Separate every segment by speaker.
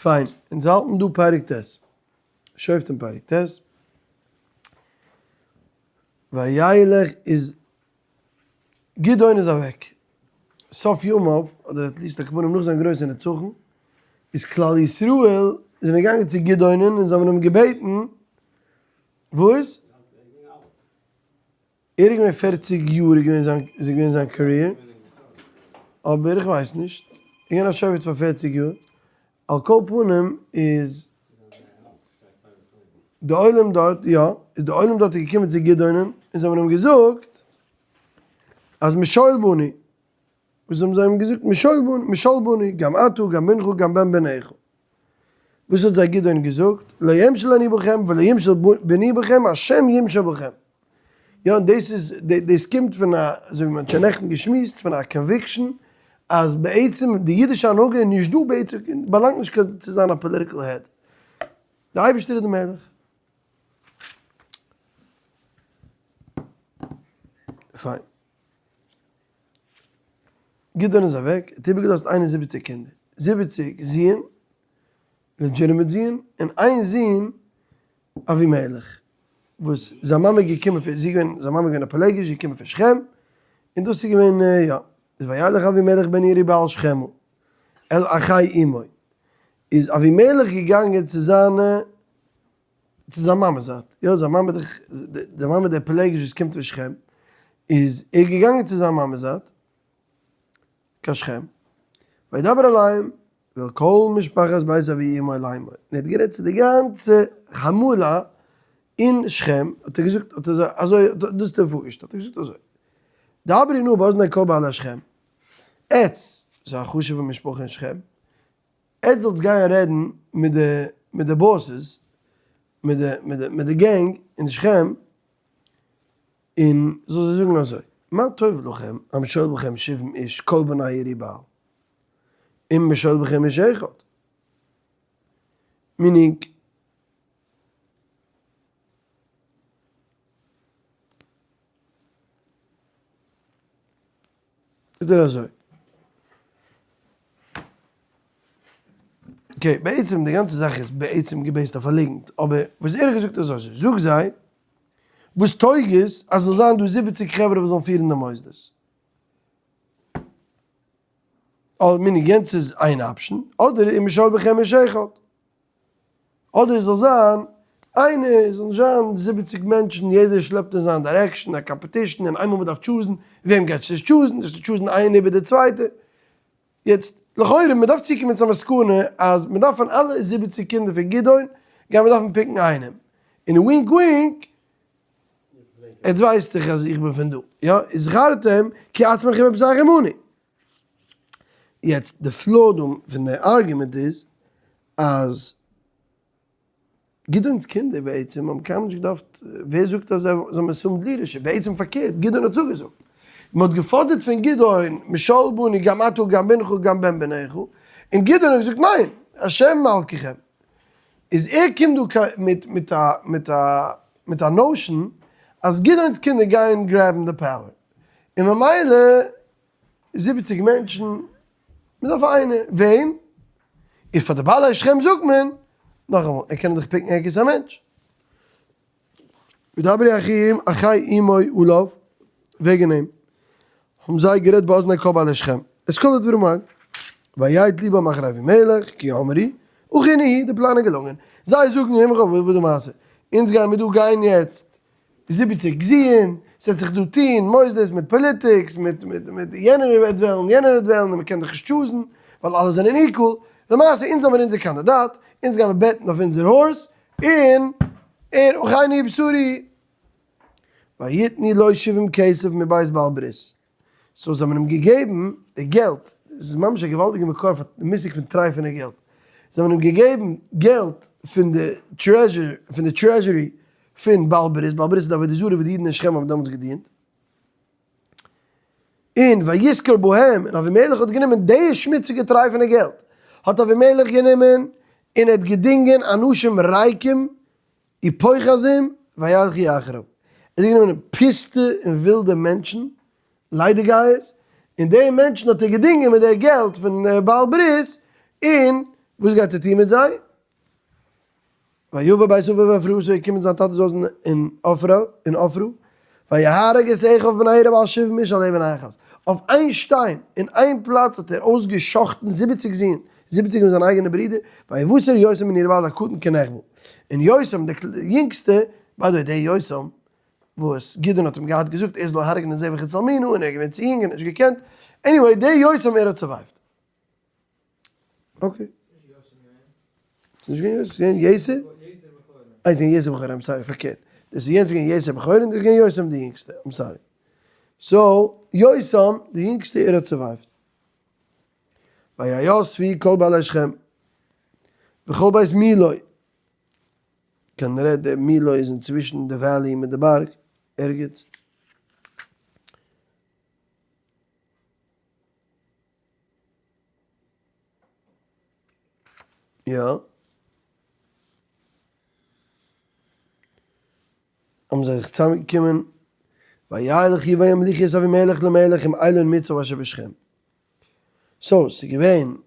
Speaker 1: פיין, אונז האלטן דא פרק ט', שופטים פרק ט', וילך איז גדעון איז אוועק, סוף ימיו, אדער at least הכוונה נאך זיין גרויסע נצחון, איז כלל ישראל זענען געגאנגען צו גדעונ'ען און זיי האבן אים געבעטן, וואס? ער איז געווען פערציג יאר איז געווען זיין איז געווען זיין career, אבער איך ווייס נישט, ער איז געווען א שופט פאר פערציג יאר, על כל פנים איז די עולם דארט יא, איז די עולם דארט איז געקומען צו גדעונ'ען און זיי האבן אים געזאגט אז משול בנו, וואס האבן זיי אים געזאגט משול בנו, משול בנו, גם אתה גם בנך גם בן בנך, וואס האט זיי גדעון געזאגט, לא אמשול אני בכם ולא ימשול בני בכם השם ימשול בכם. יא דאס איז, דאס קומט פון א, אזוי ווי מען האט שוין נעכטן געשמועסט, פון א conviction אז בעצם די אידישע הנהגה איז נישט דא בעצם, באלאנגט נישט קיין צו זיין א political head. די אייבערשטער איז די מלך. פיין. גדעון איז אוועק, ער האט איבערגעלאזט 71 קינדער, 70 זיהן, legitimate זיהן, און איין זוהן אבימלך, וואס זיין מאמע איז געקומען פון, זי איז געווען, זיין מאמע איז געווען א פילגש, זי איז געקומען פון שכם, און דאס איז געווען, יא, איז וילך אבימלך בן ירובעל שכמה, אל אחי אמו, איז אבימלך געגאנגען צו זיינע, צו זיין מאמע'ס זייט, יא, זיין מאמע דאך, די מאמע דער פילגש וואס קומט פון שכם, איז ער געגאנגען צו זיין מאמע'ס זייט, קיין שכם, וידבר אליהם ואל כל משפחת בית אבי אמו לאמור, און ער האט גערעדט צו די גאנצע המולה אין שכם, האט ער געזאגט, האט ער זיי אזוי, דאס האט ער פארגעשטעלט, האט ער געזאגט אזוי, דברי נא באזני כל בעלי שכם, עטס, ס'איז א חשוב'ע משפחה אין שכם, עטס זאלטס גיין רעדן מיט די, מיט די bosses, מיט די, מיט די, מיט די gang אין שכם, און זאל זיי זאגן אזוי, מה טוב לכם המשול בכם שבעים איש כל בני ירובעל, אם משול בכם איש אחד. meaning, זאגט ער אזוי. okay, בעצם די גאנצע זאך איז בעצם גע base ט אויף א ליגנט, אבער וואס ער האט געזאגט איז אזוי, זאג זיי, וואס טויג עס אז זאל זיין דא 70 חברה וואס זאלן פירן די מוסדות? meaning יענץ איז איין option, אדער אם משול בכם איש אחד. אדער זאל זיין איינער, עס זאל נישט זיין 70 מענטשן, יעדער שלעפט אין זיין direction, א competition, און איינמאל מען דארף choose ן, וועם גייסטו choose ן? דארפסטו choose ן איינער איבער די צווייטע. יעצט, לכאורה, מען דארף צוקומען צו א מסקנא אז מען דארף פון אלע 70 קינדער פון גדעון, גייען מיר דארפן pick ן איינעם. און wink wink, עטס ווייסט דאך אז איך בין פון דא, יא? וזכרתם כי עצמכם מבשרכם אני. יעצט די flaw דא פון די argument איז אז גדעון'ס קינדער בעצם האבן קיינמאל נישט געדארפט, ווער זאגט אז זיי האבן assumed leadership? בעצם פארקערט, גדעון האט צוגעזאגט. מען האט געפאדערט פון גדעון, משול בנו גם אתה גם בנך גם בן בנך, און גדעון האט געזאגט ניין, השם מלככם. איז ער קומט דא מיט מיט א מיט א מיט א notion אז גדעון'ס קינדער גייען grab ן די power, און ממילא 70 מענטשן, מען דארף איינער, וועם? און פאר די בעלי שכם זאגט מען, נאכאמאל, ער קען דאך pick ן ערגעץ א מענטש. וידברו אחים אחי אמו עליו, וועגן אים, האבן זיי גערעדט באזני כל בעלי שכם, את כל הדברים האלה. ויט לבם אחרי אבימלך, כי אמרו, אכן הוא, די פלאן איז געלונגען. זיי זאגן אים, וואס איז די מעשה? אונז גייען מיר דא גיין יעצט 70 זיהן, ס'וועט זיך דא טוהן מוסדות מיט politics, מיט מיט מיט יענער וועט וועלן, יענער וועט וועלן, און מ'קען דאך נישט choose ן, ווייל אלע זענען equal, למעשה אונז האבן אונזער קאנדידאט, אונז גיימיר bet ן אויף אונזער horse, און ער אכן הוא בשרי. ויתנו לו שבעים כסף מבית בעל ברית. so זיי האבן אים געגעבן די געלט, עס איז ממש א געוואלדיגע מקור פאר די מושג פון טרייפענע געלט, זיי האבן אים געגעבן געלט פון די treasure, פון די treasury פון בעל ברית, בעל ברית איז די עבודה זרה וואס די אידן אין שכם האבן דעמאלטס געדינט, און וישכר בהם, און אבימלך האט גענומען די שמוציגע טרייפענע געלט, האט אבימלך גענומען און ער האט געדינגען אנשים ריקים ופוחזים וילכו אחריו, ער האט גענומען פוסטע און ווילדע מענטשן, ליידיגייערס, און די מענטשן האט ער געדינגען מיט די געלט פון בעל ברית, און. וואס גייט ער טון מיט זיי? ויבא בית אביו ואפרתו, ער קומט אין זיין טאטע'ס הויז אין עפרה, אין עפרה, ויהרג את אחיו בני ירובעל שבעים איש על אבן אחת, אויף איין שטיין, אין איין פלאץ האט ער אויסגע'שחט'ן זיבעציג זין, זיבעציג פון זיינע אייגענע ברידער, ויותר יותם בן ירובעל הקטן כנחבל, און יותם דער יונגסטער, by the way דער יותם וואס גדעון האט אים געהאט געזאגט ער זאל הרג'נען זבח און צלמונע און ער איז געווען צו יונג און נישט געקענט, anyway דער יותם ער האט survived. Okay. ס'איז נישט געווען יוסף, ס'איז געווען יתר? אה, ס'איז געווען יתר בכור, I'm sorry, פארקערט. דאס איז יענץ געווען יתר בכור און דאס איז געווען יותם די יונגסטע, I'm sorry. So, יותם די יונגסטע ער האט survived. ויאספו כל בעלי שכם וכל בית מילוא, כנראה די מילוא איז אינצווישן די valley מיט די בארג ערגעץ. יא. האבן זיי זיך צוזאמגעקומען, וילכו וימליכו את אבימלך למלך עם אלון מצב אשר בשכם. So, ס'איז געווען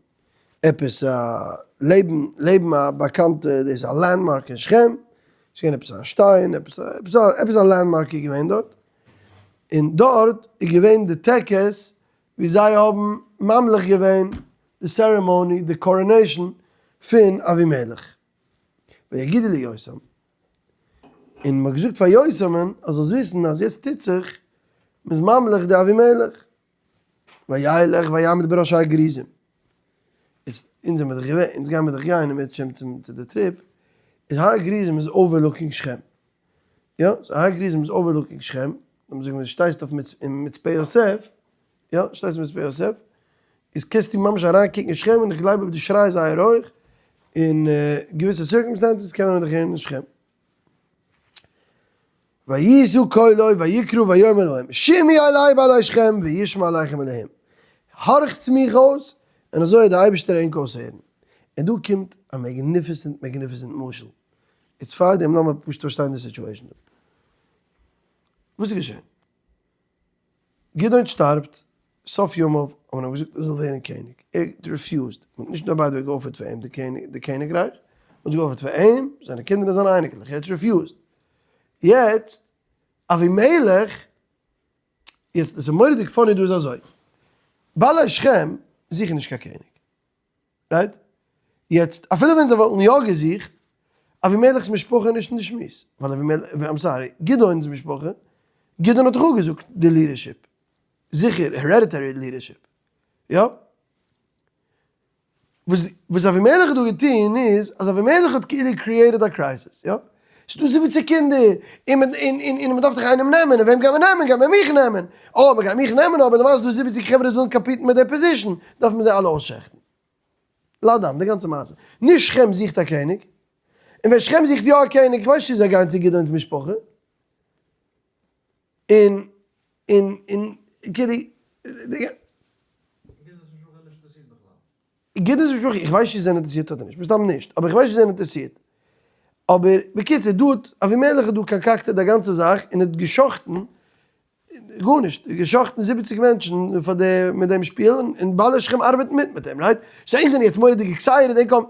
Speaker 1: עפעס א לעבן, לעבן א באקאנטע, דאס איז א landmark אין שכם, ס'איז געווען עפעס א שטיין, עפעס א, עפעס א, עפעס א landmark איז געווען דארט, און דארט איז געווען די טקס ווי זיי האבן ממליך געווען די ceremony, די coronation פון אבימלך. ויגידו ליותם, און מ'האט געזאגט פאר יותם'ן אז זאלסט וויסן אז יעצט טוט זיך, מ'איז ממליך די אבימלך. וילך ויעמוד בראש הר גריזים. איצט, אונז זעמיר דאך געווען, אונז גיימיר דאך גיין אם ירצה השם צום צו די trip, איז הר גריזים איז overlooking שכם. יא, so הר גריזים איז overlooking שכם, לאמיר זאגן ווען דו שטייסט אויף אין מצפה יוסף, יא, שטייסט אין מצפה יוסף, איז קענסטו ממש אריינקוקן אין שכם, און איך גלייב אויב דו שרייסט זייער הויך, אין געוויסע circumstances קען מען דיך הערן אין שכם. וישא קולו ויקרא ויאמר להם שמעו אלי בעלי שכם וישמע אליכם אלהים, הארכטס מיך אויס און אזוי וועט דער אייבערשטער ענק אויסהערן. און דא קומט א magnificent magnificent משל. איצט פארדעם לאמיר פשוט פארשטיין די situation דא. וואס איז געשען? גדעון שטארבט, סוף ימיו האט מען אים געזאגט ער זאל ווערן קעניג, ער האט refused, מען האט נישט נאר by the way גע offer ט פאר אים די קעניגרייך, מען האט עס גע offer ט פאר אים, זיינע קינדער און זיינע אייניקלעך, ער האט refused. יעצט אבימלך, יעצט עס איז מורא'דיג funny דא איז אזוי, בעלי שכם זוכן נישט קיין קעניג, right? יעצט אפילו ווען זיי וואלטן יא געזוכט, אבימלך'ס משפחה איז נישט אין די שמועס, ווייל אבימלך, I'm sorry, גדעון'ס משפחה, גדעון האט דאך אפגעזאגט די leadership, זיכער hereditary leadership, יא? וואס וואס אבימלך האט דא געטון איז, אז אבימלך האט כאילו created א crisis, יא? ס'איז דא זיבעציג קינדער, און מען און און און מען דארף דאך איינעם נעמען, און וועם גייט מען נעמען? גייט מען מיך נעמען? אה, מען גייט מיך נעמען, אבער למעשה איז דא זיבעציג חברה וואס ווילן compete ן מיט די position, דארף מען זיי אלע אויסשעכטן. לאדם, די גאנצע מעשה. נישט שכם זוכט א קעניג, און ווען שכם זוכט יא א קעניג, כ'ווייס נישט צו זיי גייען צו גדעון'ס משפחה, און און און כאילו.
Speaker 2: גדעון'ס משפחה איז נישט אינטערעסירט בכלל.
Speaker 1: גדעון'ס משפחה, איך ווייס נישט צו זיי זענען אינטערעסירט אדער נישט, מסתם נישט, אבער איך ווייס נישט צו זיי זענען אינטערעסירט. אבער בקיצור, דא האט אבימלך האט דא concocted א גאנצע זאך און האט גע'שחט'ן, גארנישט, גע'שחט'ן זיבעציג מענטשן פאר די מיט דעם שפיל, און בעלי שכם ארבעטן מיט מיט אים, right? So ענק זענען יעצט מורא'דיג excited, ענק האבן,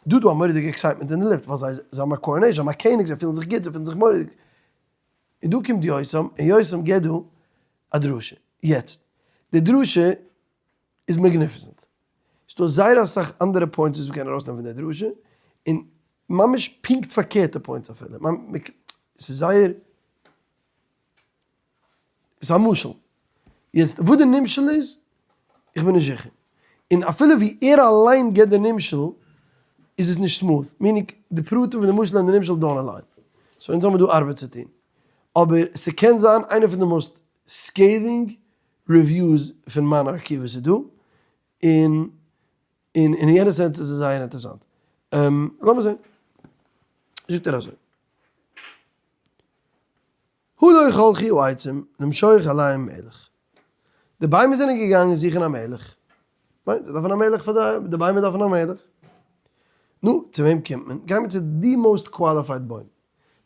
Speaker 1: דא דא א מורא'דיגע excitement אין די לופט, ווייל זיי זיי האבן א coronation, זיי האבן א קעניג, זיי פילן זיך גוט, זיי פילן זיך מורא'דיג. און דא קומט יותם, און יותם גיבט דא א דרשה. יעצט, די דרשה איז magnificent. ס'דא זייער אסאך אנדערע points וואס מ'קען ארויסנעמען פון די דרשה, און ממש פונקט פארקערטע points אפילו. ס'איז זייער, ס'איז א משל. יעצט וואס די נמשל איז, איך בין נישט זיכער. און אפילו ווי ער אליין גיבט די נמשל, איז עס נישט smooth. Meaning, די פרטים פון די משל און די נמשל don't align. So אונז האבן דא ארבעט צו טון. אבער ס'קען זיין איינע פון די most scathing reviews פון monarchy וואס איז דא, און און אין יענע sense איז עס זייער אינטערעסאנט. לאמיר זען. זאגט ער אזוי. הלוך הלכו העצים למשוח עליהם מלך. די ביימער זענען געגאנגען זוכן א מלך. מיינט זיי דארפן א מלך פאר די, די ביימער דארפן א מלך. נו, צו וועם קומט מען? גייט מען צו די most qualified בוים.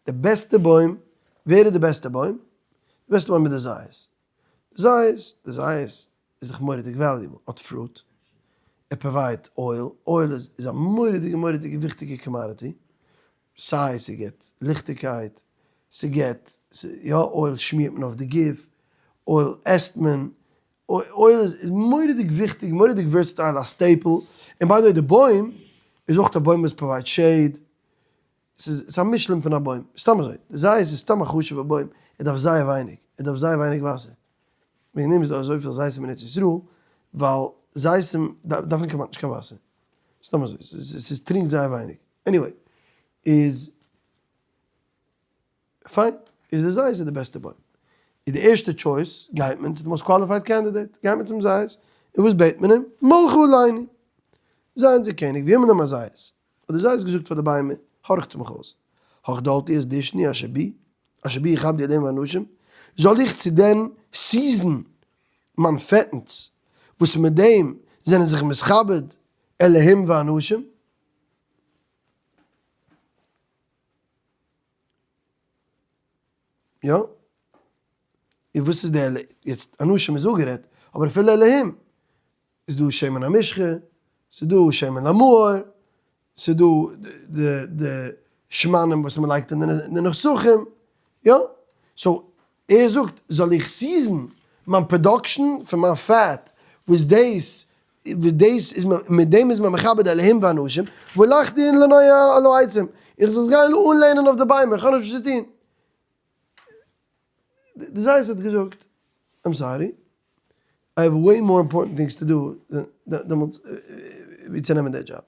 Speaker 1: די בעסטע בוים, ווער איז די בעסטע בוים? די בעסטע בוים איז די זית. זית, די זית איז דאך מורא'דיג valuable, האט fruit. ער provide ט oil, oil איז א מורא'דיגע מורא'דיגע וויכטיגע commodity, סיי ס'געט ליכטיגקייט, ס'געט, יא oil שמירט מען אויף די גוף, oil עסט מען, oil איז מורא'דיג וויכטיג, מורא'דיג versatile, א staple, און by the way די בוים איז אויך א בוים וואס provide shade, ס'איז א מושלם פון א בוים, סתם אזוי, די זית איז סתם א חשוב'ע בוים, ער דארף זייער ווייניג, ער דארף זייער ווייניג וואסער, וועגן דעם איז דא אזויפיל זיתים אין ארץ ישראל, ווייל זיתים דארפן כמעט נישט קיין וואסער, סתם אזוי, ס'איז טרינקט זייער ווייניג, anyway, איז פיין, איז די זית איז די בעסטע בוים, איז די ערשטע choice גייט מען צו די most qualified candidate, גייט מען צום זית, און וואס בעט מען אים? מלכה עלינו, זיי אונזער קעניג, ויאמר להם הזית, האט די זית געזאגט פאר די ביימער, הארכטס מיך אויס, החדלתי את דשני אשר בי, אשר בי יכבדו אלהים ואנשים, זאל איך צו דען cease ן מיין פעטנס, וואס מיט דעם זענען זיך מתכבד אלהים ואנשים? יא? און וואס איז די יעצט אנשים איז אפגערעדט, אבער אפילו אלהים, איז דא שמן המשחה, ס'איז דא שמן למאור, ס'איז דא די די שמנים וואס מ'לייגט אין די נסכים, יא? so ער זאגט זאל איך cease ן מיין production פון מיין פעט וואס דאס וואס דאס איז מיט דעם איז מען מכבד אלהים ואנשים, והלכתי לנוע על העצים, איך זאל זיך גיין אנלענען אויף די ביימער, איך האב נישט וואס צו טון. די זית האט געזאגט, I'm sorry, I have way more important things to do דעמאלטס ווי צו נעמען די דזשאב.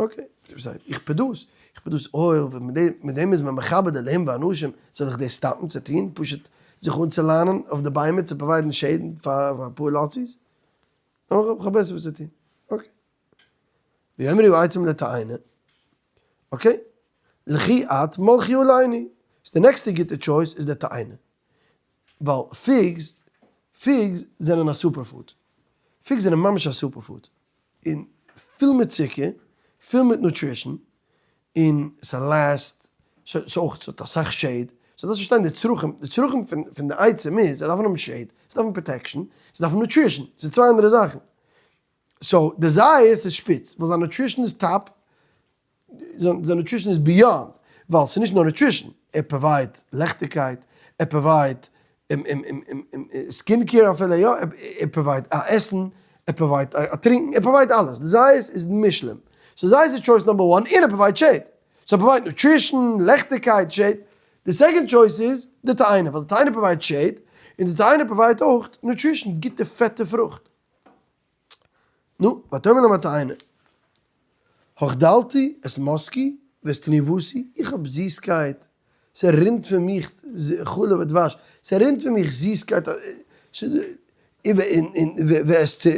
Speaker 1: okay, וואס הייסט? איך produce, איך produce oil, מיט דעם איז מען מכבד אלהים ואנשים, זאל איך דאס stop ן צו טון? פשוט זיך אנצולאנען אויף די ביימער צו provide ן shade פאר אפאר לאציס? איך האב בעסער וואס צו טון. okay. ויאמרו העצים לתאנה, okay, לכי את מלכי עלינו. so די נעקסטע גוטע choice איז די תאנה. ווייל figs, figs זענען א super food. figs זענען ממש א super food. און פול מיט צוקער, פול מיט nutrition, און ס'לעסט, ס'אויך ס'האט אסאך shade, so דארפסט פארשטיין די צרכים, די צרכים פון די עצים איז, זיי דארפן האבן shade, זיי דארפן protection, זיי דארפן nutrition, ס'איז צוויי אנדערע זאכן. so די זית איז שפיץ, ווייל זיין nutrition איז top, זיין nutrition איז beyond, ווייל ס'איז נישט נאר nutrition, ער provide ט לעכטיגקייט, ער provide ט skin care אפילו, יא, ער provide ט א עסן, ער provide ט א טרינקן, ער provide ט אלעס, די זית איז מושלם, so זית איז choice number one, און ער provide ט shade, so ער provide ט nutrition, לעכטיגקייט, shade, די second choice איז די תאנה, ווייל די תאנה provide ט shade, און די תאנה provide ט אויך nutrition, גוטע פעטע פרוכט. נו, ותאמר להם התאנה, החדלתי את מתקי ואת תנובתי, איך האב זיסקייט, ס'רינט פון מיך חלב ודבש, ס'רינט פון מיך זיסקייט,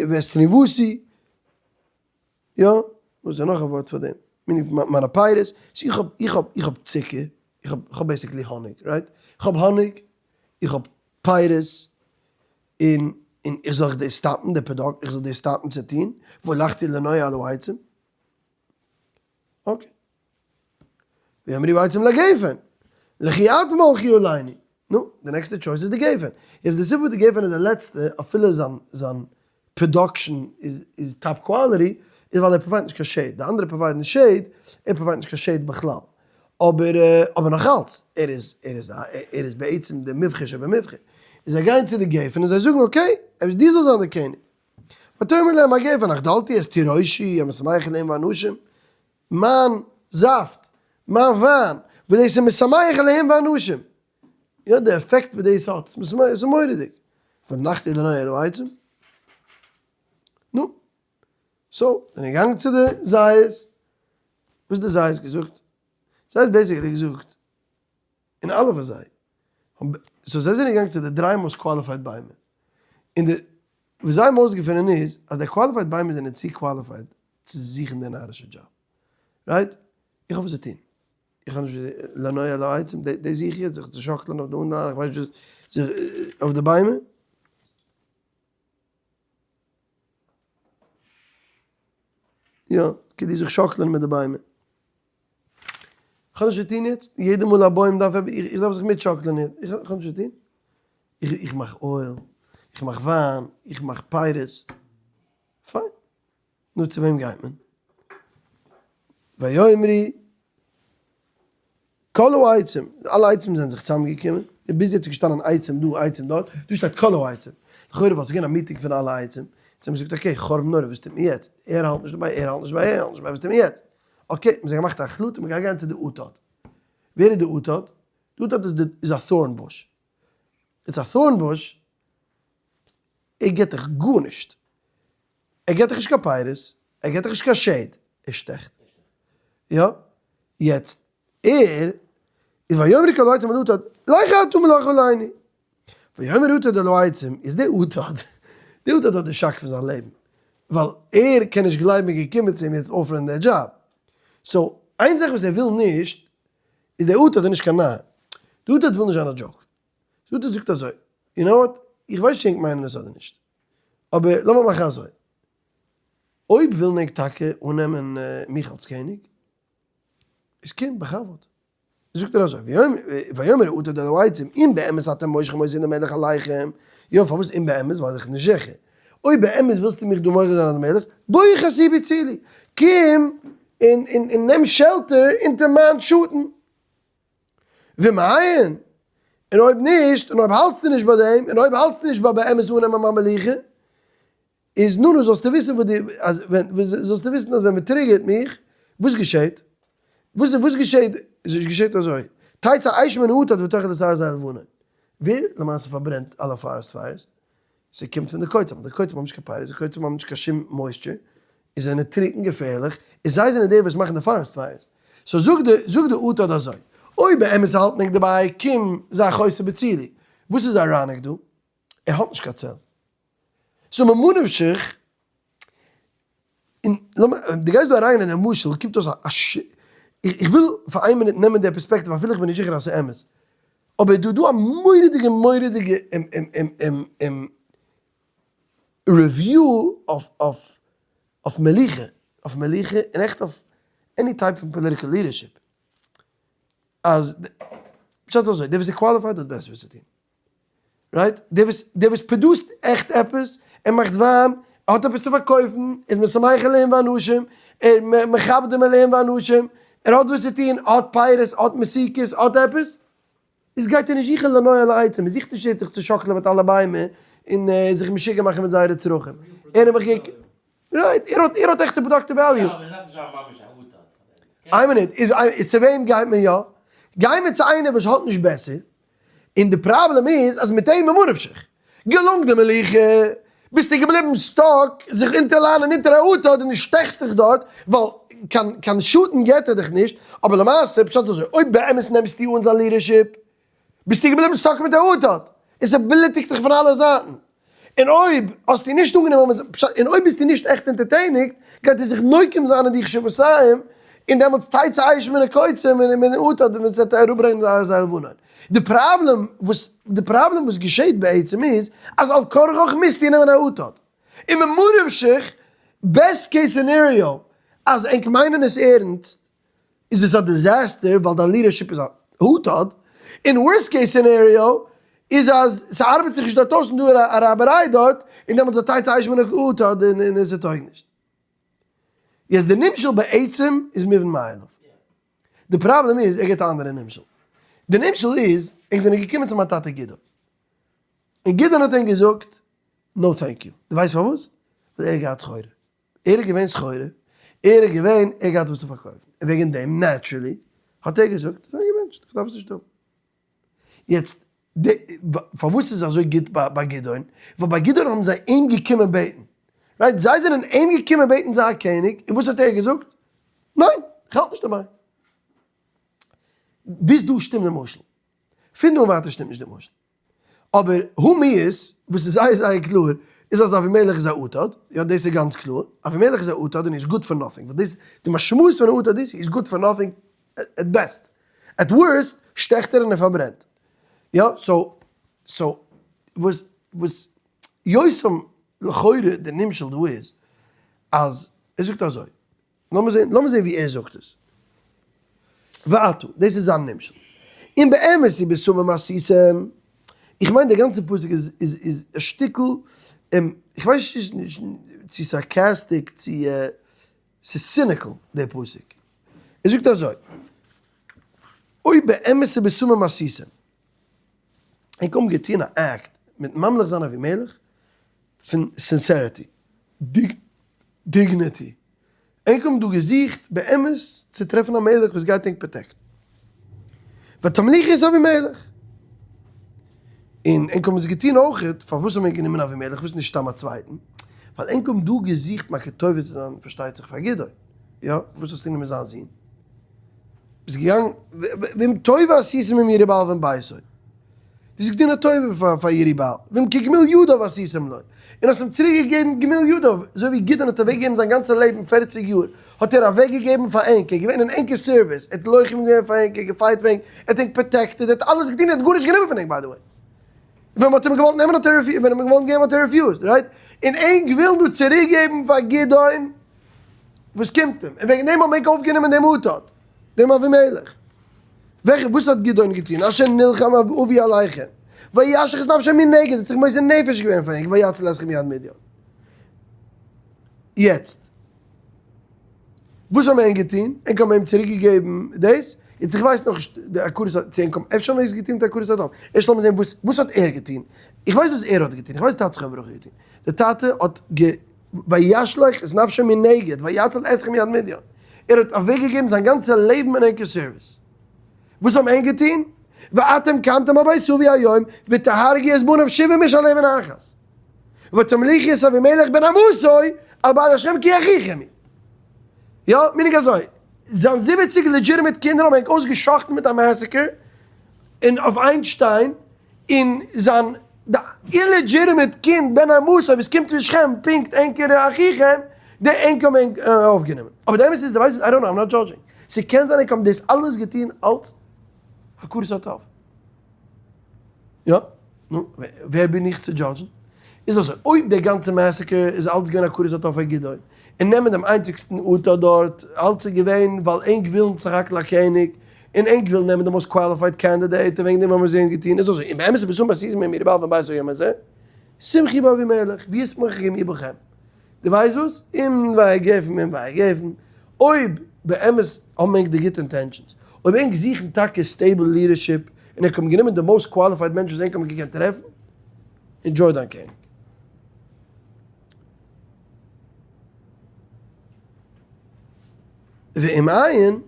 Speaker 1: ואת תנובתי, יא, וואס איז נאך א ווארט פאר דעם? מיינע פירות, איך האב, איך האב, איך האב צוקער, איך האב basically האניג, right? איך האב האניג, איך האב פירות, און און איך זאל דיר stop ן די פראדוקט, איך זאל דיר stop ן צו טון, והלכתי לנוע על העצים? okay. ויאמרו העצים לגפן, לכי את מלכי עלינו. נו, די נעקסטע choice איז די גפן. יעצט די סיבה וואס די גפן איז די לעצטע, אפילו זיין זיין production איז איז top quality, איז ווייל ער provide ט נישט קיין shade. די אנדערע provide ן shade, ער provide ט נישט קיין shade בכלל. אבער אבער נאכאלץ, ער איז ער איז ער איז בעצם די מובחר שבמובחר. און זיי גייען צו די גפן און זיי זאגן okay, דו זאלסט זיין די קעניג. ותאמר להם הגפן החדלתי את תירושי המשמח אלהים ואנשים, מיין זאפט, מיין וויין, וואס דאס איז משמח אלהים ואנשים. יא די עפעקט וואס דאס האט, ס'איז מורא'דיג. והלכתי לנוע על העצים. נו. so, זענען געגאנגען צו די זית, וואס די זית געזאגט? זיי האט basically געזאגט, און אלע פון זיי, האבן, so זיי זענען געגאנגען צו די דריי most qualified ביימער, און די, וואס זיי האבן אויסגעפונען איז, אז די qualified ביימער זענען צו qualified צו זוכן די נארישע דזשאב, right? איך האב וואס צו טון, איך האב נישט וואס, לנוע על העצים, דאס זוך איך יעצט, זיך צו שאקלען אויף די אנליין, איך ווייס נישט וואס, זיך אויף די ביימער. יא, כדי זיך שאקלען מיט די ביימער. כ'האב נישט צו טון יעצט, יעדע מאל א בוים דארף עפעס, איך דארף זיך מיטשאקלען יעצט, איך האב נישט צו טון. איך מאך oil, איך מאך וויין, איך מאך פירות, פיין. נו צו וועם גייט מען? ויאמרו כל העצים, אלע עצים זענען זיך צוזאם געקומען, און ביז יעצט איז געשטאנען עצים דא עצים דארט, דא שטייט כל העצים, לכאורה ווייל ס'איז געווען א meeting פון אלע עצים, יעצט האבן זיי געזאגט okay חרבן נורא וואס טוט מען יעצט, ער האלט נישט דערביי, ער האלט נישט דערביי, ער האלט נישט דערביי, וואס טוט מען יעצט? okay, האבן זיי געמאכט א החלטה מ'גייט גיין צו די אטד. ווער איז די אטד? די אטד איז די איז א thorn bush. איטס א thorn bush, ער גיבט דיך גארנישט, ער גיבט דיך נישט קיין פירות, ער גיבט דיך נישט קיין shade, ער שטעכט. יא, יעצט ער איז ויאמרו כל העצים אל האטד, לך אתה מלוך עלינו. ויאמר האטד אל העצים, איז דער אטד, דער אטד האט די שאק פון זיין לעבן, ווייל ער קען נישט גלייבן מ'איז געקומען צו אים יעצט offer ען דער דזשאב. so, איין זאך וואס ער וויל נישט, איז דער אטד איז נישט קיין נאר. דער אטד וויל נישט זיין א joke. דער אטד זאגט אזוי, you know what, איך ווייס נישט ענק מיינען עס אדער נישט, אבער לאמיר מאכן אזוי, אויב ווילן ענק טאקע אננעמען מיך אלס קעניג, איז קום בכבוד. זאגט ער אזוי, ויאמר האטד אל העצים, אם באמת אתם מושחים אותי למלך עליכם, יא פארוואס אם באמת, ווייל איך נישט זיכער, אויב באמת ווילסטו מיך דא מושח זיין אלס מלך, בוא חסי בצילי, קום און און נעם shelter אונטער מיין שאטן. ואם אין, און אויב נישט, און אויב האלטסטו נישט ביי דעם, און אויב האלטסטו נישט ביי באמת אננעמען מיין מלוכה, איז נו נו זאלסטו וויסן וואס די אז ווען זאלסטו וויסן אז ווען מען trigger ט מיך, וואס געשעט? וואס וואס געשעט? עס געשעט אזוי, תצא אש מן האטד ותאכל את ארזי הלבנון. ווער למעשה פארברענט אלע forest fires? ס'קומט פון די קוצים, די קוצים האבן נישט קיין פירות, די קוצים האבן נישט קיין שום moisture, און זענען טרוקן געפערליך, און זיי זענען די וואס מאכן די forest fires. so זאגט די זאגט די אטד אזוי, אויב באמת האלטן ענק דערביי, קום זיי חוסה בצילי. וואס איז ironic דא? ער האט נישט קיין צל. so ממה נפשך, און לאמיר, דו גייסט דא אריין אין די משל, קומט אויס א ש. איך וויל פאר איין מינוט נעמען די פערספעקטיוו אפילו איך בין נישט זיכער אז ס'איז אמת, אבער דא איז דא א מורא'דיגע מורא'דיגע review אויף אויף מלוכה, אויף מלוכה און עכט אויף any type פון political leadership, אז פשט אזוי, דער וואס איז qualified האט בעסער וואס צו טון. right? דער וואס דער וואס produce ט עכט עפעס, ער מאכט וויין, ער האט עפעס צו פארקויפן, איז משמח אלהים ואנשים, ער מכבד אלהים ואנשים, ער האט וואס צו טון, האט פירות, האט מתיקות, האט עפעס, איז גייט ער נישט זוכן לנוי על העצים, ער זוכט נישט זיך צו שאקלען מיט אלע ביימער און זיך משוגע מאכן מיט זייערע צרכים. ער האט מיך right, ער האט ער האט עכטע productive value.
Speaker 2: יא, אבער עס דארף נישט זיין ממש א האט האט פאר דעם.
Speaker 1: איין מינוט, איז צו וועם גייט מען יא? גיי מיר צו איינער וואס האט נישט בעסער, און די פראבלעם איז אז מיט אים ממה נפשך, געלונגט די מלוכה, ביסטו געבליבן stuck זיך אונטערליינען אונטער א אטד און דו שטעכסט דיך דארט, ווייל קיין קיין שאטן געט ער דיך נישט, אבער למעשה פשט איז אזוי, אויב באמת נעמסטו אן זיין leadership, ביסטו געבליבן stuck מיט א אטד, און ס'בלוטיגט דיך פון אלע זייטן. און אויב האסטו נישט אנגענומען און אויב ביסטו נישט עכט אונטערטעניגט, גייט ער זיך נוקם זיין אין דיך שבעתיים, און דעמאלטס תצא אש מן הקוצים און מן האטד און עס וועט אראפברענגען די ארזי הלבנון. די פראבלעם וואס די פראבלעם וואס געשעט בעצם איז, אז על כרחך מוזטו נעמען א אטד. און ממה נפשך, best case scenario, אז ענק מיינען עס ערנסט, איז עס א disaster ווייל דיין leadership איז א אטד, און worst case scenario איז אז ס'ארבעט זיך נישט דארט אויס און דא איז א רייבעריי דארט, און דעמאלטס איז א תצא אש מן האטד און עס טויג נישט. יעצט די נמשל בעצם איז מובן מאליו. די פראבלעם איז ער גיבט א אנדערע נמשל. די נמשל איז, ענק זענען געקומען צו מיין טאטע גדעון. און גדעון האט ענק געזאגט no thank you. דו ווייסט פארוואס? ווייל ער האט געהאט סחורה. ער איז געווען סחורה, ער איז געווען, ער האט געהאט וואס צו פארקויפן, און וועגן דעם naturally האט ער געזאגט, זיי געבענטשט, איך דארף עס נישט האבן. יעצט, פארוואס איז אזוי גוט ביי גדעון? ווייל ביי גדעון האבן זיי אים געקומען בעטן, right? זיי זענען אים געקומען בעטן זיי א קעניג, און וואס האט ער געזאגט? ניין, איך האלט נישט דערביי. ביז דא שטימט די משל. פון דא און ווייטער שטימט נישט די משל. אבער הא מיהת, וואס איז זייער זייער קלאר, איז אז אבימלך איז א אטד, יא דאס איז גאנץ קלאר, אבימלך איז א אטד און איז good for nothing, ווייל דאס די משמעות פון א אטד איז, איז good for nothing at best, at worst שטעכט ער און ער פארברענט, יא, so so וואס וואס יותם לכאורה די נמשל דא איז, אז ער זאגט אזוי, לאמיר זען, לאמיר זען ווי ער זאגט עס. ועתה, דאס איז זיין נמשל. אם באמת היא בשמים עשיתם, איך מיין דער גאנצער פסוק איז איז איז א שטיקל, איך ווייס נישט נישט. צו sarcastic צו ס'איז cynical דער פסוק. ער זאגט אזוי, אויב באמת ובתמים עשיתם, ענק האבן געטון א act מיט ממליך זיין אבימלך פון sincerity, dignity, ענק האבן דא געזוכט באמת צו טרעפן א מלך וואס גייט ענק protect ן. ותמליכו את אבימלך. און ענק האבן עס געטון אויכעט, פארוואס האבן ענק גענומען אבימלך וואס נישט סתם א צווייטן? ווייל ענק האבן דא געזוכט מכיר טובה צו זיין פארשטייט זיך פאר גדעון. יא, פארוואס האסטו גענומען זיין זון? ביסט געגאנגען, ואם טובה עשיתם עם ירובעל ועם ביתו. דו האסט געטון א טובה פאר ירובעל, ואם כגמול ידיו עשיתם לו, און האסט אים צוריק געגעבן גמול ידיו, אזוי ווי גדעון האט אוועק געגעבן זיין גאנצע לעבן פערציג יאר, האט ער אוועק געגעבן פאר ענק, ער איז געווען אין ענקער service, ער האט לוחם געווען פאר ענק, ער האט גע fight פאר ענק, ער האט ענק protected, ער האט אלעס געטון, ער האט גארנישט גענומען פון ענק by the way. ווען מ'האט אים געוואלט נעמען האט ער refused, ווען מ'האט געוואלט געבן האט ער refused, right? און ענק ווילן דא צוריק געבן פאר גדעון וואס קומט אים, און וועגן דעם האבן ענק אויפגענומען דעם אטד, דעם אבימלך. וועלכע וואס האט גדעון געטון? אשר נלחם אבי עליכם, וישח את נפשו מנגד, האט זיך מוסר נפש געווען פאר ענק, ויצל אתכם מיד מדין. יעצט, וואס האבן ענק געטון? ענק האבן אים צוריק געגעבן דאס? יעצט איך ווייס נאכנישט די הכרת הטוב, צו ענק האבן אפשר האבן עס געטון מיט הכרת הטוב, ערשט לאמיר זען וואס וואס האט ער געטון? איך ווייס וואס ער האט געטון, איך ווייס וואס טאטע זכרונו לברכה האט געטון, די טאטע האט גע וישלך את נפשו מנגד, ויצל אתכם מיד מדין. ער האט אוועקגעגעבן זיין גאנצע לעבן אין ענקער service. וואס האבן ענק געטון? ואתם קמתם על בית אבי היום, ותהרגו את בניו שבעים איש על אבן אחת. ותמליכו את אבימלך בן אמתו על בעלי שכם כי אחיכם הוא. יא, meaning אזוי, זיין 70 legitimate קינדער האבן ענק אויסגע'שחט'ן מיט א massacre, און אויף איין שטיין, און זיין די illegitimate קינד בן אמתו וואס קומט פון שכם פונקט ענקערע אחיכם די ענק האבן ענק אויפגענומען. אבער די אמת איז די ווייסט I don't know I'm not judging ס'קען זיין ענק האבן דאס אלעס געטון אלץ הכרת הטוב. יא? נו, ווער בין איך צו judge ן? איז אזוי, אויב די גאנצע massacre איז אלץ געווען הכרת הטוב פאר גדעון, און נעמען דעם איינציגסטן אטד דארט, אלץ איז געווען ווייל ענק ווילן סך הכל א קעניג, און ענק ווילן נעמען די most qualified candidate, און וועגן דעם האבן מיר זיי אים געטון, איז אזוי, און באמת איז בשום בסיס מיר מיר באלד בית היום הזה, שמחי באבימלך, וישמח גם עמכם. דו ווייסט וואס? אם ויגפן אם ויגפן, אויב באמת האבן ענק די גוטע intentions, אויב ענק זוכן טאקע stable leadership, און ענק האבן גענומען די most qualified מענטש וואס ענק האבן געקענט טרעפן, enjoy דיין קעניג. ואם אין,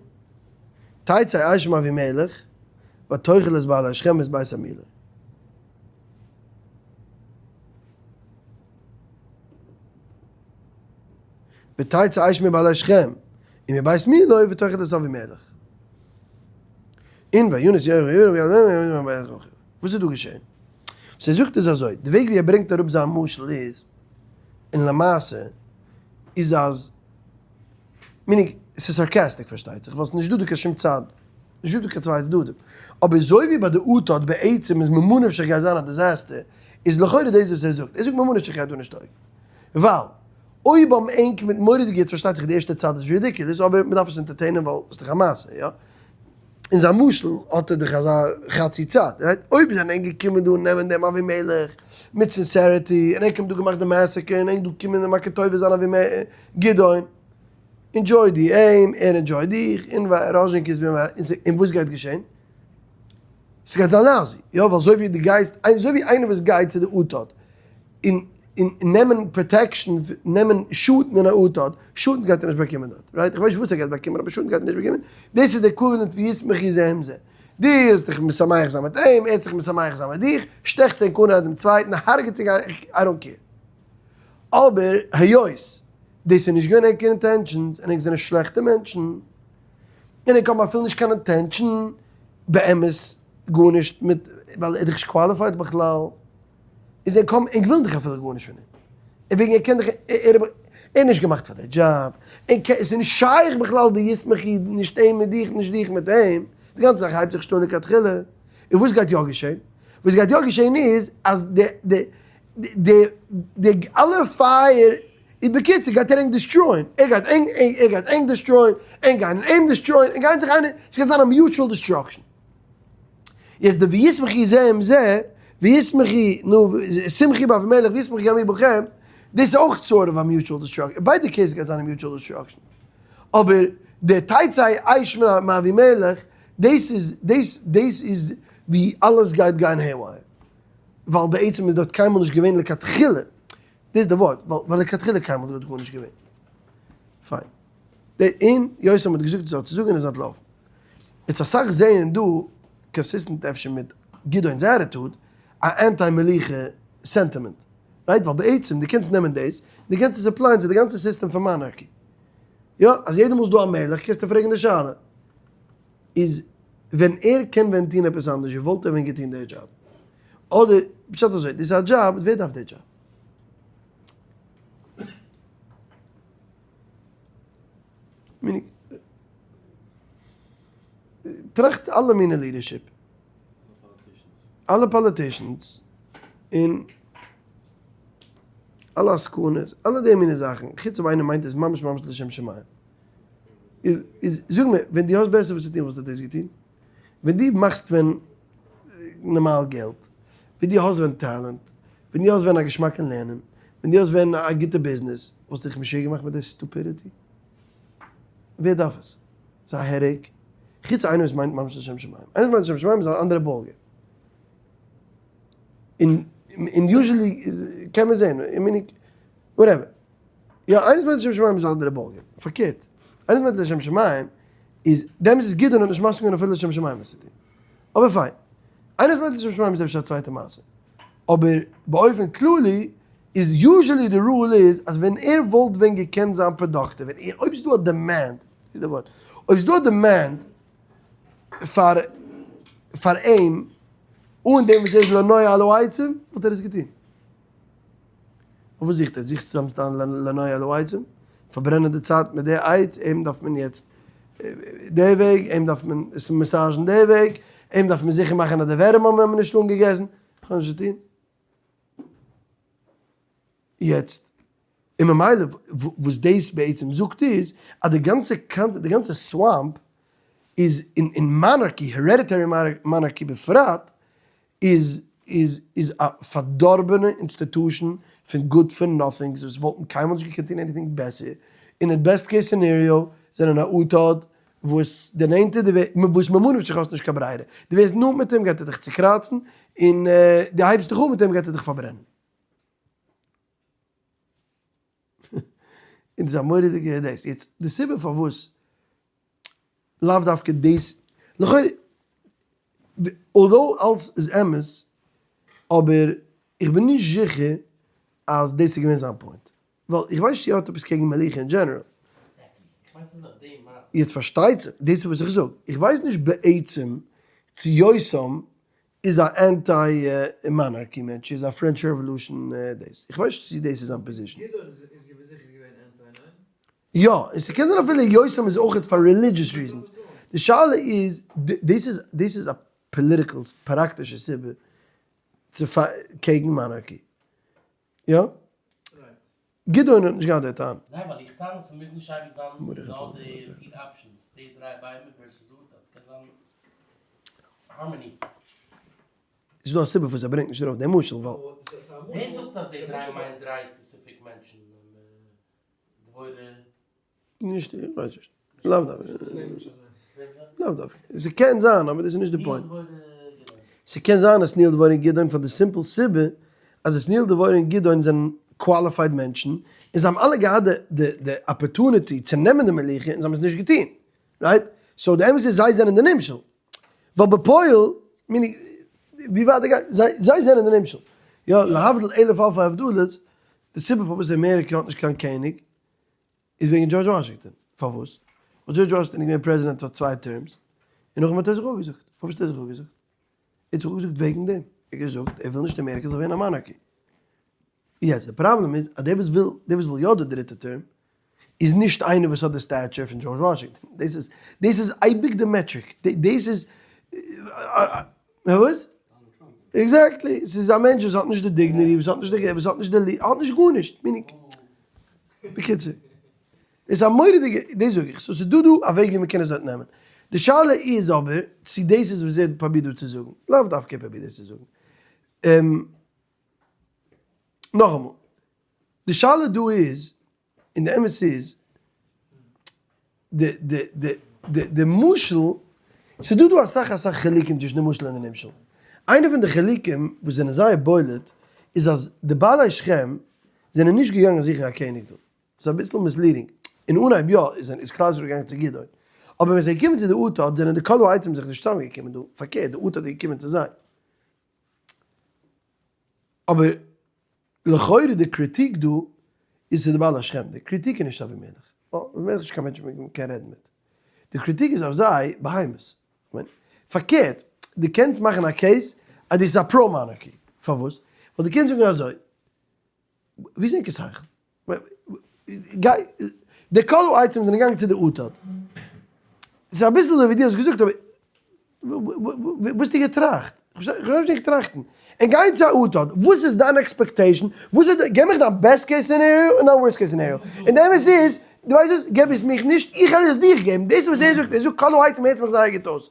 Speaker 1: תצא אש מאבימלך, ותאכל את בעלי שכם ואת בית המילו. ותצא אש מבעלי שכם ומבית מילו ותאכל את אבימלך. און וינס יאיר וירא וואס איז דא געשען? וואס ער זאגט איז אזוי, די וועג ווי ער ברענגט אראפ זיין משל איז, און למעשה איז אז, meaning, ס'איז sarcastic פארשטייט זיך, ווייל ס'איז נישט דא דא קיין שום צד, נישט דא דא קיין צוויי צדדים, אבער אזוי ווי ביי די אטד בעצם איז ממה נפשך גייט זיין א disaster, איז לכאורה דאס וואס ער זאגט, ער זאגט ממה נפשך גייט דא נישט טויגן, ווייל אויב האבן ענק מיט מורא'דיגע, יעצט פארשטייט זיך די ערשטע צד איז ridiculous, אבער מ'דארף עס entertain ען ווייל ס'איז דאך א מעשה, יא? אין זיין משל האט ער דאך אזא חצי צד, right? אויב זענען ענק געקומען דא נעמען דעם אבימלך מיט sincerity, און ענק האבן דא געמאכט די massacre, און ענק דא קומען און מכיר טובה זיין אבימלך, גדעון, enjoy דו אים, ער enjoy דיך, און ראזשינקע איז ביי מיר, און וואס גייט געשען? ס'גייט זיין lousy, יא, ווייל אזוי ווי דו גייסט, אזוי ווי איינער וואס גייט צו די אטד, און און נעמען protection, נעמען שאטן אין א אטד, שאטן גייט ער נישט באקומען דארט, right? איך ווייס נישט וואס ער גייט באקומען, אבער שאטן גייט ער נישט באקומען, דאס איז די equivalent פון ישמחו זה עם זה, דו וועסט דיך משמח זיין מיט אים, ער וועט זיך משמח זיין מיט דיך, שטעכט זיך איינער דעם צווייטן, הרג'עט זיך איינער, I don't care. אבער היות דאס איז נישט געווען ענקער intentions, און ענק זענען שלעכטע מענטשן, און ענק האבן אפילו נישט קיין intention באמת גארנישט מיט, ווייל ער איז דאך נישט qualified בכלל, איז ער קוים, ענק ווילן דאך אפילו גארנישט פון אים, און וועגן ער קען דאך, ער איז נישט געמאכט פאר די דזשאב, ענק עס איז נישט שייך בכלל די ישמחו נישט אים מיט דיך נישט דיך מיט אים, די גאנצע זאך הייבט זיך נישט אן לכתחילה, און וואס גייט יא געשען? וואס גייט יא געשען איז אז די די די די אלע פייער איז בקיצור גייט ער ענק destroy ען, ער גייט ענק ער גייט ענק destroy ען, ענק גייען אים destroy ען, ענק גייען זיך איינער, ס'גייט זיין א mutual destruction. יעצט די וישמחו זה עם זה, וישמחו, נו, שמחי באבימלך וישמחו גם הוא בכם, דאס איז אויך sort of א mutual destruction, אין ביידע cases גייט זיין א mutual destruction, אבער די תצא אש מאבימלך, דאס איז דאס דאס איז ווי אלעס גייט גיין haywire, ווייל בעצם איז דארט קיינמאל נישט געווען לכתחילה, דאס איז די ווארט, ווייל לכתחילה קיינמאל דארט גארנישט געווען. פיין. און יותם האט געזאגט עס האט צו זאגן און איז אנטלאפן. יעצט אסאך זעען דא, consistent אפשר מיט גדעון'ס attitude, א anti מלוכה sentiment. Right? ווייל בעצם דו קענסט נעמען דאס, דו קענסט עס apply ען צו די גאנצע סיסטעם פון monarchy. יא, אז יעדע מאל ס'דא א מלך קענסטו פרעגן די שאלה. איז ווען ער קען ווען טון עפעס אנדערש וואלט ער ווען געטון די דזשאב? אדער פשט אזוי, דאס איז א דזשאב, ווער דארף די דזשאב? טראכט אלע מיני leadership, אלע politicians, און אלע עסקנות, אלע די מיני זאכן, חוץ אויב איינער מיינט עס ממש ממש לשם שמים. איז זאג מיר, ווען דו האסט בעסער וואס צו טון וואלסטו דאס געטון? ווען דו מאכסט ווען נארמאל געלט, ווען דו האסט ווען talent, ווען דו האסט ווען א געשמאק אין לערנען, ווען דו האסט ווען א גוטע ביזנעס, וואלסטו דיך משוגע געמאכט מיט די stupidity? ווער דארף עס? ס'איז א headache. חוץ איינער וואס מיינט ממש לשם שמים. איינער וואס מיינט לשם שמים איז א אנדערע ball game. און און usually קען מען זען, meaning whatever. יא, איינער וואס מיינט לשם שמים איז א אנדערע ball game. פארקערט, איינער וואס מיינט לשם שמים איז, דעמאלטס איז גדעון האט נישט מסכים געווען אפילו לשם שמים עס צו טון. אבער פיין. איינער וואס מיינט לשם שמים איז אפשר א צווייטע מעשה. אבער באופן כללי איז usually די rule איז אז ווען ער וואלט ווען געקענט זיין productive, ווען ער, אויב ס'איז דא א demand, איז די ווארט, אויב ס'איז דא א demand פאר פאר אים אן דעם וואס ער איז לנוי על העצים, וואלט ער עס געטון. און וואס זוכט ער? זוכט סתם סתם לנוי על העצים? פארברענען די צייט מיט די עץ, אים דארף מען יעצט די וועג, אים דארף מען עס massage ן די וועג, אים דארף מען זיכער מאכן אז די ווערים האבן אים נישט אנגעגעסן, כ'האב נישט צו טון. יעצט, און ממילא וואס דאס בעצם זאגט איז, אז די גאנצע קאנט, די גאנצע swamp איז אין monarchy, hereditary monarchy בפרט, איז איז איז א פארדארבענע institution פון good for nothings וואס וואלטן קיינמאל נישט געקענט טון anything בעסער, און אין best case scenario זענען א אטד וואס די נענטער די וואס ממה נפשך האסט נישט קיין ברירה, די ווערסט נאנט מיט אים גייט ער דיך צוקראצן, און די הייבסט דיך אן מיט אים גייט ער דיך פארברענען. און דאס איז א מורא'דיגע דאס. יעצט די סיבה פארוואס לאו דווקא דאס, לכאורה, although אלס איז אמת, אבער איך בין נישט זיכער אז דאס איז געווען זיין point. ווייל איך ווייס נישט צו ער האט עפעס קעגן מלוכה אין general. יעצט פארשטייט זיך, דאס איז וואס איך זאג, איך ווייס נישט בעצם צו יותם איז א anti monarchy מענטש, איז א French Revolution דאס, איך ווייס נישט צו דאס איז זיין position.
Speaker 3: גדעון איז זיכער געווען anti, ניין?
Speaker 1: יא, און ס'קען זיין אפילו יותם איז אויכעט פאר religious reasons. די שאלה איז, דאס איז דאס איז א political פראקטישע סיבה צו קעגן monarchy. יא? גדעון האט נישט געהאט די טענה.
Speaker 2: ניין ווייל איך טענה ס'מוז נישט אייביג זיין נאר די פיר options, די דריי ביימער versus דא, ס'קען זיין harmony.
Speaker 1: ס'איז דא א סיבה פארוואס ער ברענגט נישט ארויף דעם משל ווייל.
Speaker 2: ווער זאגט אז די דריי מיינט דריי specific מענטשן? דבורה.
Speaker 1: נישט, איך ווייס נישט. לאו דווקא. לאו דווקא. ס'קען זיין, אבער דאס איז נישט די point. ס'קען זיין אז עתניאל דבורה און גדעון פאר די simple סיבה אז עתניאל דבורה און גדעון זענען qualified מענטשן, און זיי האבן אלע געהאט די די opportunity צו נעמען די מלוכה און זיי האבן עס נישט געטון. Right? So די אמת איז זיי זענען די נמשל. ווייל בפועל, meaning, ווי ווייט די גייסט, זיי זיי זענען די נמשל. יא, להבדיל אלף אלפי הבדלות, די סיבה פארוואס אמעריקע האט נישט קיין קעניג, איז וועגן דזשארדזש וואשינגטאן. פארוואס? ווייל דזשארדזש וואשינגטאן איז געווען פרעזידענט פאר צוויי terms, און נאכדעם האט ער זיך אפגעזאגט. פארוואס האט ער זיך אפגעזאגט? ער האט זיך אפגעזאגט וועגן דעם. ער האט געזאגט ער וויל נישט אמעריקע זאל ווערן א monarchy. יעצט די פראבלעם איז אז דער וואס וויל, דער וואס וויל יא די דריטע term, איז נישט איינער וואס האט די stature פון דזשארדזש וואשינגטאן. דאס איז, דאס איז אייביג די metric. דאס איז, וואס? Exactly. ס'איז א מענטש וואס האט נישט די dignity, וואס האט נישט די, וואס האט נישט די, האט נישט גארנישט. Meaning, בקיצור. דאס איז א מורא'דיגע, דאס זאג איך. So ס'איז דא דא א וועג ווי מ'קען עס דארט נעמען. די שאלה איז אבער צו דאס איז וואס ער פרובירט דא צו זאגן. לאו דווקא ער פרובירט דאס צו זאגן. נאכאמאל. די שאלה דא איז, און די אמת איז, די די די די די משל, ס'איז דא דא אסאך אסאך חילוקים צווישן די משל און די נמשל. איינע פון די חילוקים וואס זענען זייער בולט איז אז די בעלי שכם זענען נישט געגאנגען זוכן א קעניג דא. ס'איז אביסל misleading. אין אנהייב יא איז איז כלל ישראל געגאנגען צו גדעון. אבער ווען ס'איז געקומען צו די אטד זענען די כל העצים זיך נישט צוזאמגעקומען דא. פארקערט, די אטד איז געקומען צו זיי. אבער לכאורה די קריטיק דא איז צו די בעלי שכם, די קריטיק איז נישט אבימלך, אבימלך איז נישט קיין מענטש וואס מען קען רעדן מיט, די קריטיק איז אויף זיי בהמות, כ'מיין פארקערט, דו קענסט מאכן א case אז דאס איז א pro monarchy, פארוואס? ווייל דו קענסט זאגן אזוי, ווי זענט איר שכל? גיי, די כל העצים זענען געגאנגען צו די אטד. ס'איז אביסל אזוי ווי דו האסט געזאגט, אבער וואס האסטו געטראכט? כ'דארף נישט טראכטן. און גיין צו א אטד, וואס איז דיין expectation? וואס איז די, געב מיך דיין best case scenario און דיין worst case scenario. און די אמת איז, דו ווייסט וואס, געב עס מיך נישט, איך וועל עס דיך געבן. דאס איז וואס ער זאגט, ער זאגט כל העצים הערט מיך זייער גוט אויס.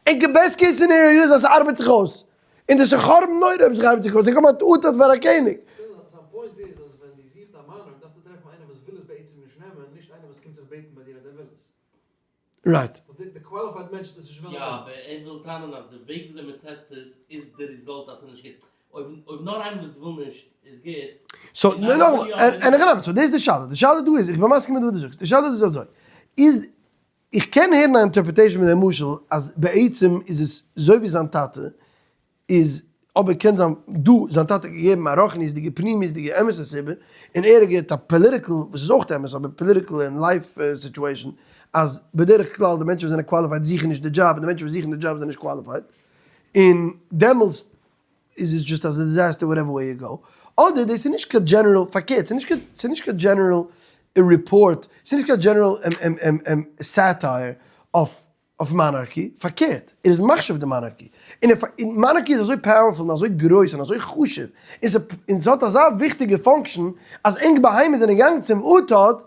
Speaker 1: און די best case scenario איז אז ס'ארבעט זיך אויס. און דאס איז חורבן נורא אויב זיך ארבעט זיך אויס, זיי קומען אט אט פאר א קעניג.
Speaker 3: זיין point איז אז ווען דו זוכסט א monarch דארפסטו טרעפן איינער וואס וויל עס בעצם נישט נעמען, נישט איינער וואס קומט זיך בעטן ביי דיר אז ער וויל עס.
Speaker 1: Right.
Speaker 3: ווייל די qualified מענטש וועט עס נישט וועלן
Speaker 2: יא,
Speaker 3: נעמען.
Speaker 2: אבער ער וויל טענה'ן אז די וועג וויאזוי מען test עס איז די result אז ס'איז נישט גוט. אויב אויב נאר איינער וואס וויל נישט איז גוט.
Speaker 1: So, נאכאמאל, אין הכי נמי, so דאס איז די שאלה, די שאלה דא איז, איך בין מסכים מיט וואס דו זאגסט, די שאלה דא איז אזוי, איז איך קען הערן א interpretation פון דעם משל אז בעצם איז עס אזוי ווי זיין טאטע איז, אבער קען זיין דא זיין טאטע האט געגעבן א רוחניות'דיגע פנימיות'דיגע אמת'ע סיבה, און ער האט געהערט א political, וואס איז אויך אמת, אבער political און life situation, אז בדרך כלל די מענטשן וואס זענען qualified זוכן נישט די דזשאב און די מענטשן וואס זוכן די דזשאב זענען נישט qualified, און דעמאלסט איז עס just א disaster whatever way you go, אדער דאס איז נישט קיין general, פארקערט ס'איז נישט קיין ס'איז נישט קיין general report, ס'איז נישט קיין general satire אויף אויף monarchy, פארקערט ער איז מחשיב די monarchy, און ער monarchy איז אזוי powerful און אזוי גרויס און אזוי חשוב, און ס'האט אזא וויכטיגע function אז ענק בהמות זענען געגאנגען צום אטד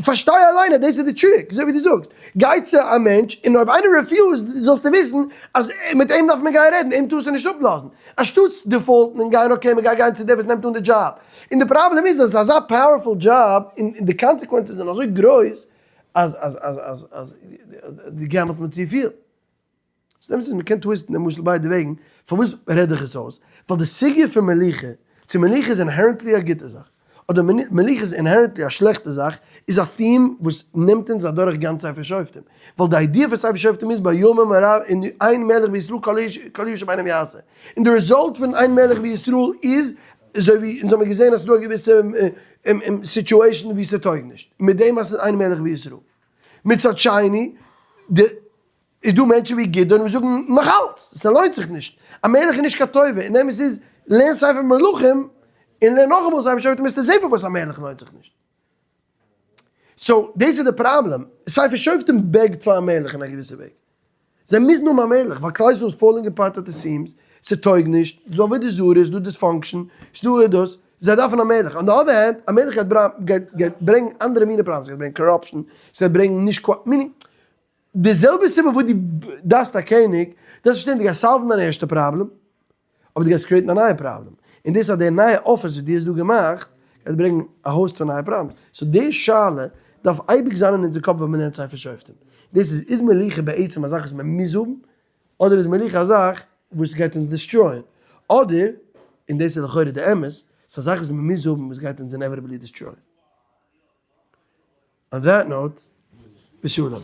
Speaker 1: פארשטיי אליין אז דאס איז די trick, אזוי ווי דו זאגסט, גיי צו א מענטש און אויב איינער refuse ט זאלסטו וויסן אז מיט אים דארף מען גיין רעדן, אים טארסטו נישט אפלאזן, אנשטאטס default ן און גיין okay מען גייט גיין צו דער וואס נעמט אן די דזשאב, און די פראבלעם איז אז עס איז אזא powerful job און די consequences זענען אזוי גרויס אז אז אז אז אז דו gamble סט מיט צופיל. ס'איז אמת אז מ'קען twist ן דעם משל ביידע וועגן, פארוואס רעד איך עס אויס? ווייל די סוגיא פון מלוכה, צו מלוכה איז inherently א גוטע זאך, אדער מלוכה איז inherently א שלעכטע זאך, איז א theme וואס נעמט אונז אדורך גאנץ ספר שופטים. ווייל די idea פון ספר שופטים איז בימים הרע אין אין מלך בישראל כל הישר בעיניו יעשה. און די result פון אין מלך בישראל איז, אזוי ווי אונז האבן געזען אז ס'איז דא א געוויסע situation וואו ס'טויג נישט, מיט דעם אז ס'איז אין מלך בישראל. מצד שני, די. איז דא מענטשן ווי גדעון וואס זאגן נאך אלץ, ס'לוינט זיך נישט, א מלך איז נישט קיין טובה, און אמת איז, לערן ספר מלכים, און לערן נאכאמאל ספר שופטים וועסטו זען פארוואס א מלך לוינט זיך נישט. So, דאס איז די פראבלעם, ספר שופטים beg ט פאר א מלך אין א געוויסע וועג. זיי מוזן האבן א מלך, ווייל כלל ישראל איז falling apart at the seams, ס'טויג נישט, ס'דא עבודה זרה, ס'דא dysfunction, ס'דא דאס, זיי דארפן א מלך, on the other hand, א מלך גייט ברענגן אנדערע מיני problems, ס'גייט ברענגן corruption, ס'גייט ברענגן נישט, meaning, די זעלבע סיבה וואס דו דארפסט א קעניג, דארפסט פארשטיין דו גייסט solve ן דיין ערשטע פראבלעם, אבער דו גייסט create ן א נייע פראבלעם, און דאס אז די נייע אפיס וואס דו האסט דא געמאכט גייט ברענגן א host פון נייע problems, so די שאלה דארף אייביג זיין אין אונזער קאפ ווען מען לערנט ספר שופטים, דאס איז, איז מלוכה בעצם א זאך וואס מען מוז האבן, אדער איז מלוכה א זאך וואס גייט אונז destroy ען, אדער, און דאס איז לכאורה די אמת, ס'איז א זאך וואס מען מוז האבן וואס גייט אונז inevitably destroy ען. On that note, בשלום.